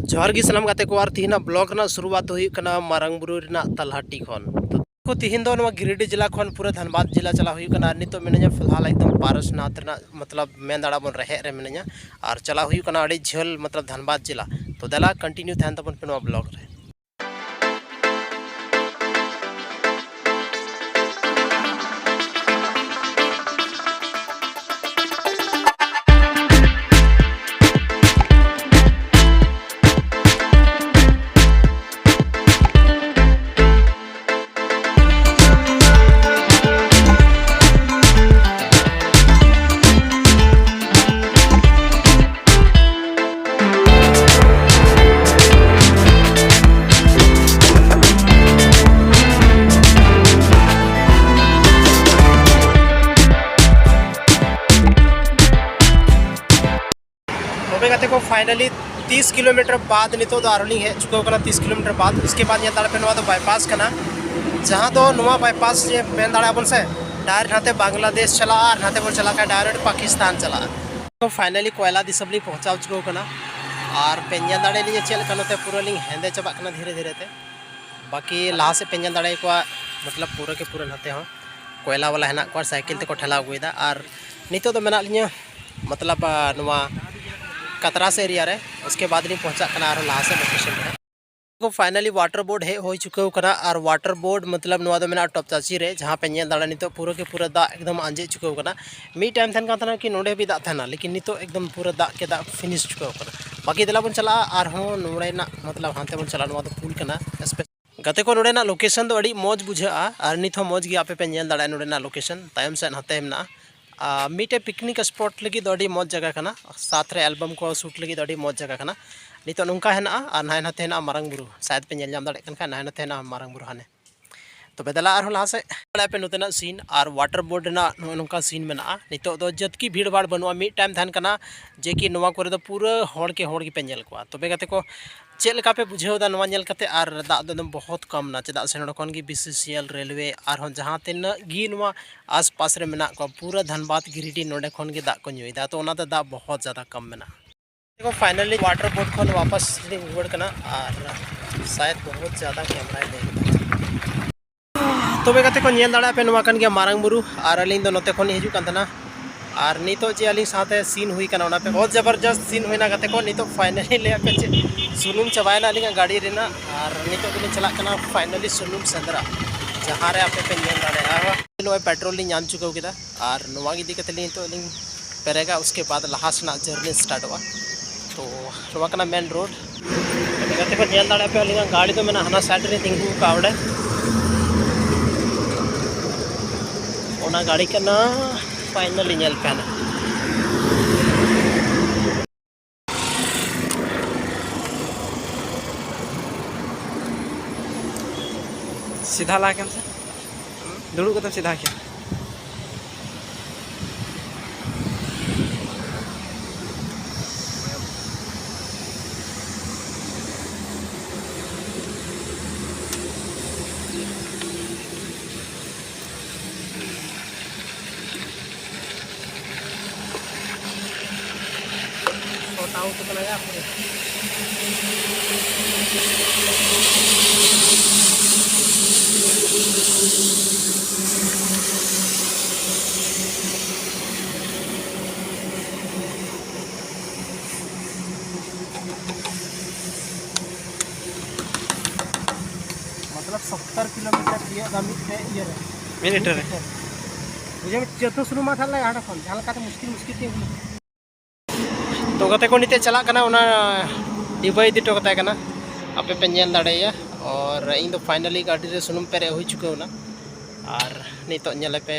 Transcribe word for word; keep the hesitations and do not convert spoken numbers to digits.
ᱡᱚᱦᱟᱨ ᱜᱮ ᱥᱟᱱᱟᱢ ᱜᱟᱛᱮ ᱠᱚ, ᱟᱨ ᱛᱤᱦᱤᱧᱟᱜ ᱵᱞᱚᱜ ᱨᱮᱱᱟᱜ ᱥᱩᱨᱩᱣᱟᱛ ᱫᱚ ᱦᱩᱭᱩᱜ ᱠᱟᱱᱟ ᱢᱟᱨᱟᱝ ᱵᱩᱨᱩ ᱨᱮᱱᱟᱜ ᱛᱟᱞᱦᱟᱴᱤ ᱠᱷᱚᱱ᱾ ᱛᱚ ᱛᱤᱦᱤᱧ ᱫᱚ ᱱᱚᱣᱟ ᱜᱤᱨᱤᱰᱤ ᱡᱮᱞᱟ ᱠᱷᱚᱱ ᱯᱩᱨᱟᱹ ᱫᱷᱟᱱᱵᱟᱫᱽ ᱡᱮᱞᱟ ᱪᱟᱞᱟᱣ ᱦᱩᱭᱩᱜ ᱠᱟᱱᱟ, ᱟᱨ ᱱᱤᱛᱚᱜ ᱢᱤᱱᱟᱹᱧᱟ ᱯᱷᱤᱞᱦᱟᱞ ᱮᱠᱫᱚᱢ ᱯᱟᱨᱥᱱᱟᱛᱷ ᱨᱮᱱᱟᱜ, ᱢᱚᱛᱞᱚᱵ ᱢᱮᱱ ᱫᱟᱲᱮᱭᱟᱜ ᱵᱚᱱ ᱨᱮᱦᱮᱫ ᱨᱮ ᱢᱤᱱᱟᱹᱧᱟ, ᱟᱨ ᱪᱟᱞᱟᱣ ᱦᱩᱭᱩᱜ ᱠᱟᱱᱟ ᱟᱹᱰᱤ ᱡᱷᱟᱹᱞ, ᱢᱚᱛᱞᱚᱵ ᱫᱷᱟᱱᱵᱟᱫᱽ ᱡᱮᱞᱟ᱾ ᱛᱚ ᱫᱮᱞᱟ ᱠᱚᱱᱴᱤᱱᱤᱭᱩ ᱛᱟᱦᱮᱱ ᱛᱟᱵᱚᱱ ᱯᱮ ᱱᱚᱣᱟ ᱵᱞᱚᱜ ᱨᱮ᱾ ᱛᱚᱵᱮ ᱜᱟᱛᱮ ᱠᱚ, finally ᱛᱤᱥ ᱠᱤᱞᱳᱢᱤᱴᱟᱨ ᱵᱟᱫ ᱱᱤᱛᱚᱜ ᱫᱚ ᱟᱨᱦᱚᱸ ᱞᱤᱧ ᱦᱮᱡ ᱪᱩᱠᱟᱹᱣ ᱠᱟᱱᱟ᱾ ᱛᱤᱥ ᱠᱤᱞᱳᱢᱤᱴᱟᱨ ᱵᱟᱫ, ᱩᱥᱠᱮ ᱵᱟᱫ ᱧᱮᱞ ᱫᱟᱲᱮ ᱯᱮ, ᱱᱚᱣᱟ ᱫᱚ ᱵᱟᱭᱯᱟᱥ ᱠᱟᱱᱟ, ᱡᱟᱦᱟᱸ ᱫᱚ ᱱᱚᱣᱟ ᱵᱟᱭᱯᱟᱥ ᱡᱮ ᱢᱮᱱ ᱫᱟᱲᱮᱭᱟᱜ ᱵᱚᱱ ᱥᱮ, ᱰᱟᱭᱨᱮᱠᱴ ᱱᱟᱛᱮ ᱵᱟᱝᱞᱟᱫᱮᱥ ᱪᱟᱞᱟᱜᱼᱟ ᱟᱨ ᱱᱟᱛᱮ ᱵᱚᱱ ᱪᱟᱞᱟᱜ ᱠᱷᱟᱱ ᱰᱟᱭᱨᱮᱠᱴ ᱯᱟᱠᱤᱥᱛᱟᱱ ᱪᱟᱞᱟᱜᱼᱟ᱾ ᱛᱚ finally ᱠᱚᱭᱞᱟ ᱫᱤᱥᱚᱢ ᱞᱤᱧ ᱯᱳᱸᱪᱷᱟᱣ ᱪᱩᱠᱟᱹᱣ ᱠᱟᱱᱟ, ᱟᱨ ᱯᱮ ᱧᱮᱞ ᱫᱟᱲᱮᱭᱟᱞᱤᱧᱟ ᱪᱮᱫ ᱞᱮᱠᱟ ᱱᱚᱛᱮ ᱯᱩᱨᱟᱹ ᱞᱤᱧ ᱦᱮᱸᱫᱮ ᱪᱟᱵᱟᱜ ᱠᱟᱱᱟ ᱫᱷᱤᱨᱮ ᱫᱷᱤᱨᱮ ᱛᱮ᱾ ᱵᱟᱹᱠᱤ ᱞᱟᱦᱟ ᱥᱮᱫ ᱯᱮ ᱧᱮᱞ ᱫᱟᱲᱮᱭᱟᱠᱚᱣᱟ, ᱢᱚᱛᱞᱚᱵ ᱯᱩᱨᱟᱹ ᱠᱮ ᱯᱩᱨᱟᱹ ᱱᱟᱛᱮ ᱦᱚᱸ ᱠᱚᱭᱞᱟ ᱣᱟᱞᱟ ᱦᱮᱱᱟᱜ ᱠᱚᱣᱟ, ᱥᱟᱭᱠᱮᱞ ᱛᱮᱠᱚ ᱴᱷᱮᱞᱟᱣ ᱟᱹᱜᱩᱭᱮᱫᱟ᱾ ᱟᱨ ᱱᱤᱛᱚᱜ ᱫᱚ ᱢᱮᱱᱟᱜ ᱞᱤᱧᱟᱹ, ᱢᱚᱛᱞᱚᱵ, ᱟ, ᱱᱚᱣᱟ ᱠᱟᱛᱨᱟᱥ ᱮᱨᱤᱭᱟ ᱨᱮ᱾ ᱩᱥᱠᱮ ᱵᱟᱫᱽ ᱞᱤᱧ ᱯᱳᱸᱪᱷᱟᱜ ᱠᱟᱱᱟ ᱟᱨᱦᱚᱸ ᱞᱟᱦᱟ ᱥᱮᱫ ᱞᱳᱠᱮᱥᱚᱱ ᱨᱮ᱾ ᱛᱚ finally ᱣᱟᱴᱟᱨ ᱵᱳᱨᱰ ᱦᱮᱡ ᱦᱩᱭ ᱪᱩᱠᱟᱹᱣ ᱠᱟᱱᱟ, ᱟᱨ ᱣᱟᱴᱟᱨ ᱵᱳᱨᱰ ᱢᱚᱛᱞᱚᱵ ᱱᱚᱣᱟ ᱫᱚ ᱢᱮᱱᱟᱜᱼᱟ ᱴᱚᱯ ᱪᱟᱪᱤ ᱨᱮ, ᱡᱟᱦᱟᱸ ᱯᱮ ᱧᱮᱞ ᱫᱟᱲᱮᱭᱟᱜᱼᱟ ᱱᱤᱛᱚᱜ ᱯᱩᱨᱟᱹ ᱠᱮ ᱯᱩᱨᱟᱹ ᱫᱟᱜ ᱮᱠᱫᱚᱢ ᱟᱸᱡᱮᱫ ᱪᱩᱠᱟᱹᱣ ᱠᱟᱱᱟ᱾ ᱢᱤᱫ ᱴᱟᱭᱤᱢ ᱛᱟᱦᱮᱱ ᱠᱟᱱ ᱛᱟᱦᱮᱱᱟ, ᱞᱮᱠᱤᱱ ᱱᱤᱛᱚᱜ ᱮᱠᱫᱚᱢ ᱯᱩᱨᱟᱹ ᱫᱟᱜ ᱠᱮ ᱫᱟᱜ ᱯᱷᱤᱱᱤᱥ ᱪᱩᱠᱟᱹᱣ ᱠᱟᱱᱟ᱾ ᱵᱟᱹᱠᱤ ᱫᱮᱞᱟ ᱵᱚᱱ ᱪᱟᱞᱟᱜᱼᱟ ᱟᱨᱦᱚᱸ ᱱᱚᱰᱮᱱᱟᱜ, ᱢᱚᱛᱞᱚᱵ ᱦᱟᱱᱛᱮ ᱵᱚᱱ ᱪᱟᱞᱟᱜᱼᱟ, ᱱᱚᱣᱟ ᱫᱚ ᱯᱩᱞ ᱠᱟᱱᱟ᱾ ᱜᱟᱛᱮ ᱠᱚ, ᱱᱚᱰᱮᱱᱟᱜ ᱞᱳᱠᱮᱥᱚᱱ ᱫᱚ ᱟᱹᱰᱤ ᱢᱚᱡᱽ ᱵᱩᱡᱷᱟᱹᱜᱼᱟ, ᱟᱨ ᱱᱤᱛ ᱦᱚᱸ ᱢᱚᱡᱽ ᱜᱮ ᱟᱯᱮ ᱯᱮ ᱧᱮᱞ ᱫᱟᱲᱮᱭᱟᱜᱼᱟ ᱱᱚᱰᱮᱱᱟᱜ ᱞᱳᱠᱮᱥᱚᱱ ᱛᱟᱭᱚᱢ ᱥᱮᱫ ᱦᱟᱱᱛᱮ ᱢᱮᱱᱟᱜᱼᱟ᱾ ᱟᱨ ᱢᱤᱫᱴᱮᱡ ᱯᱤᱠᱱᱤᱠ ᱥᱯᱚᱴ ᱞᱟᱹᱜᱤᱫ ᱫᱚ ᱟᱹᱰᱤ ᱢᱚᱡᱽ ᱡᱟᱭᱜᱟ ᱠᱟᱱᱟ, ᱥᱟᱛ ᱨᱮ ᱮᱞᱵᱟᱢ ᱠᱚ ᱥᱩᱴ ᱞᱟᱹᱜᱤᱫ ᱫᱚ ᱟᱹᱰᱤ ᱢᱚᱡᱽ ᱡᱟᱭᱜᱟ ᱠᱟᱱᱟ᱾ ᱱᱤᱛᱚᱜ ᱱᱚᱝᱠᱟ ᱦᱮᱱᱟᱜᱼᱟ, ᱟᱨ ᱱᱟᱭ ᱱᱟᱛᱮ ᱦᱮᱱᱟᱜᱼᱟ ᱢᱟᱨᱟᱝ ᱵᱩᱨᱩ, ᱥᱟᱭᱮᱫ ᱯᱮ ᱧᱮᱞ ᱧᱟᱢ ᱫᱟᱲᱮᱭᱟᱜ ᱠᱟᱱ ᱠᱷᱟᱱ ᱱᱟᱭ ᱱᱟᱛᱮ ᱦᱮᱱᱟᱜᱼᱟ ᱢᱟᱨᱟᱝ ᱵᱩᱨᱩ ᱦᱟᱱᱮ᱾ ᱛᱚᱵᱮ ᱫᱮᱞᱟ ᱟᱨᱦᱚᱸ ᱞᱟᱦᱟ ᱥᱮᱫ ᱧᱮᱞ ᱯᱮ ᱱᱚᱛᱮᱱᱟᱜ ᱥᱤᱱ, ᱟᱨ ᱣᱟᱴᱟᱨ ᱵᱳᱨᱰ ᱨᱮᱱᱟᱜ ᱱᱚᱜᱼᱚ ᱱᱚᱝᱠᱟ ᱥᱤᱱ ᱢᱮᱱᱟᱜᱼᱟ᱾ ᱱᱤᱛᱚᱜ ᱫᱚ ᱡᱟᱹᱛᱠᱤ ᱵᱷᱤᱲ ᱵᱷᱟᱲ ᱵᱟᱹᱱᱩᱜᱼᱟ, ᱢᱤᱫ ᱴᱟᱭᱤᱢ ᱛᱟᱦᱮᱱ ᱠᱟᱱᱟ ᱡᱮ ᱠᱤ ᱱᱚᱣᱟ ᱠᱚᱨᱮ ᱫᱚ ᱯᱩᱨᱟᱹ ᱦᱚᱲ ᱠᱮ ᱦᱚᱲ ᱜᱮᱯᱮ ᱧᱮᱞ ᱠᱚᱣᱟ᱾ ᱛᱚᱵᱮ ᱜᱟᱛᱮ ᱠᱚ, ᱪᱮᱫ ᱞᱮᱠᱟ ᱯᱮ ᱵᱩᱡᱷᱟᱹᱣ ᱮᱫᱟ ᱱᱚᱣᱟ ᱧᱮᱞ ᱠᱟᱛᱮ? ᱟᱨ ᱫᱟᱜ ᱫᱚ ᱮᱠᱫᱚᱢ ᱵᱚᱦᱚᱛ ᱠᱚᱢ ᱱᱟ, ᱪᱮᱫᱟᱜ ᱥᱮ ᱱᱚᱰᱮ ᱠᱷᱚᱱ ᱜᱮ B C C L, railway, ᱟᱨᱦᱚᱸ ᱡᱟᱦᱟᱸ ᱛᱤᱱᱟᱹᱜ ᱜᱮ ᱱᱚᱣᱟ ᱟᱥᱯᱟᱥ ᱨᱮ ᱢᱮᱱᱟᱜ ᱠᱚᱣᱟ, ᱯᱩᱨᱟᱹ ᱫᱷᱟᱱᱵᱟᱫᱽ, ᱜᱤᱨᱤᱰᱤ, ᱱᱚᱰᱮ ᱠᱷᱚᱱ ᱜᱮ ᱫᱟᱜ ᱠᱚ ᱧᱩᱭᱮᱫᱟ᱾ ᱛᱚ ᱚᱱᱟᱛᱮ ᱫᱟᱜ ᱵᱚᱦᱚᱛ ᱡᱟᱫᱟ ᱠᱚᱢ ᱢᱮᱱᱟᱜᱼᱟ᱾ ᱠᱚ finally water boat ᱠᱷᱚᱱ ᱣᱟᱯᱟᱥ ᱞᱤᱧ ᱨᱩᱣᱟᱹᱲ ᱠᱟᱱᱟ᱾ ᱟᱨ ᱥᱟᱭᱮᱫ ᱵᱚᱦᱩᱛ ᱡᱟᱫᱟ ᱠᱮᱢᱨᱟᱭ ᱞᱮ ᱛᱚᱵᱮ ᱜᱟᱛᱮ ᱠᱚ, ᱧᱮᱞ ᱫᱟᱲᱮᱭᱟᱜ ᱯᱮ, ᱱᱚᱣᱟ ᱠᱟᱱ ᱜᱮᱭᱟ ᱢᱟᱨᱟᱝ ᱵᱩᱨᱩ᱾ ᱟᱨ ᱟᱹᱞᱤᱧ ᱫᱚ ᱱᱚᱛᱮ ᱠᱷᱚᱱ ᱞᱤᱧ ᱦᱤᱡᱩᱜ ᱠᱟᱱ ᱛᱟᱦᱮᱱᱟ᱾ ᱟᱨ ᱱᱤᱛᱚᱜ ᱡᱮ ᱟᱹᱞᱤᱧ ᱥᱟᱶᱛᱮ scene ᱦᱩᱭ ᱠᱟᱱᱟ, ᱚᱱᱟ ᱯᱮ ᱵᱚᱦᱩᱛ ᱡᱟᱵᱚᱨᱡᱚᱥᱛ scene ᱦᱩᱭᱱᱟ ᱜᱟᱛᱮ ᱠᱚ᱾ ᱱᱤᱛᱚᱜ finally ᱞᱟᱹᱭ ᱟᱯᱮ ᱪᱮᱫ, ᱥᱩᱱᱩᱢ ᱪᱟᱵᱟᱭᱮᱱᱟ ᱟᱹᱞᱤᱧᱟᱜ ᱜᱟᱹᱰᱤ ᱨᱮᱱᱟᱜ᱾ ᱟᱨ ᱱᱤᱛᱚᱜ ᱫᱚᱞᱤᱧ ᱪᱟᱞᱟᱜ ᱠᱟᱱᱟ finally ᱥᱩᱱᱩᱢ ᱥᱮᱸᱫᱽᱨᱟ, ᱡᱟᱦᱟᱸ ᱨᱮ ᱟᱯᱮ ᱯᱮ ᱧᱮᱞ ᱫᱟᱲᱮᱭᱟᱜᱼᱟ᱾ ᱱᱚᱜᱼᱚᱭ petrol ᱞᱤᱧ ᱧᱟᱢ ᱪᱩᱠᱟᱹᱣ ᱠᱮᱫᱟ᱾ ᱟᱨ ᱱᱚᱣᱟ ᱤᱫᱤ ᱠᱟᱛᱮ ᱞᱤᱧ ᱱᱤᱛᱚᱜ ᱞᱤᱧ ᱯᱮᱨᱮᱜᱟ, ᱩᱥᱠᱮ ᱵᱟᱫ ᱞᱟᱦᱟ ᱥᱮᱱᱟᱜ journey startᱚᱜᱼᱟ᱾ ᱛᱚ ᱱᱚᱣᱟ ᱠᱟᱱᱟ main road᱾ ᱜᱟᱛᱮ ᱠᱚ, ᱧᱮᱞ ᱫᱟᱲᱮᱭᱟᱜ ᱯᱮ, ᱟᱹᱞᱤᱧᱟᱜ ᱜᱟᱹᱰᱤ ᱫᱚ ᱢᱮᱱᱟᱜᱼᱟ ᱦᱟᱱᱟ side ᱨᱮ ᱛᱤᱸᱜᱩ ᱟᱠᱟᱫ ᱚᱸᱰᱮ᱾ ᱚᱱᱟ ᱜᱟᱹᱰᱤ ᱠᱟᱱᱟ, finally ᱧᱮᱞ ᱯᱮ ᱦᱟᱱᱟ᱾ ᱥᱤᱫᱷᱟ ᱞᱟᱦᱟ ᱠᱮᱢ ᱥᱮ, ᱫᱩᱲᱩᱵ ᱠᱟᱛᱮᱢ ᱥᱤᱫᱷᱟ ᱠᱮᱭᱟ᱾ Sort out ᱠᱟᱱᱟ ᱭᱟ ᱯᱩᱨᱟᱹ᱾ मतलब सत्तर किलोमीटर ᱛᱤᱭᱟᱹᱜ ᱫᱟ ᱢᱤᱫᱴᱮᱡ ᱤᱭᱟᱹ ᱨᱮ᱾ ᱢᱤᱫ ᱞᱤᱴᱟᱨ ᱨᱮ᱾ ᱵᱩᱡᱷᱟᱹᱣ ᱢᱮ, ᱡᱚᱛᱚ ᱥᱩᱱᱩᱢ ᱢᱟ ᱛᱟᱦᱞᱮ ᱦᱟᱸᱰᱮ ᱠᱷᱚᱱ ᱡᱟᱦᱟᱸ ᱞᱮᱠᱟᱛᱮ ᱢᱩᱥᱠᱤᱞ ᱢᱩᱥᱠᱤᱞ ᱛᱮ ᱟᱹᱜᱩ᱾ ᱛᱚ ᱜᱟᱛᱮ ᱠᱚ, ᱱᱤᱛᱚᱜ ᱪᱟᱞᱟᱜ ᱠᱟᱱᱟ, ᱚᱱᱟ ᱰᱤᱵᱟᱹ ᱤᱫᱤ ᱦᱚᱴᱚ ᱠᱟᱛᱟᱭ ᱠᱟᱱᱟ, ᱟᱯᱮ ᱯᱮ ᱧᱮᱞ ᱫᱟᱲᱮᱭᱟᱭᱟ᱾ ᱟᱨ ᱤᱧ ᱫᱚ finally ᱜᱟᱹᱰᱤ ᱨᱮ ᱥᱩᱱᱩᱢ ᱯᱮᱨᱮᱡ ᱦᱩᱭ ᱪᱩᱠᱟᱹᱣ ᱮᱱᱟ᱾ ᱟᱨ ᱱᱤᱛᱚᱜ ᱧᱮᱞᱮ ᱯᱮ,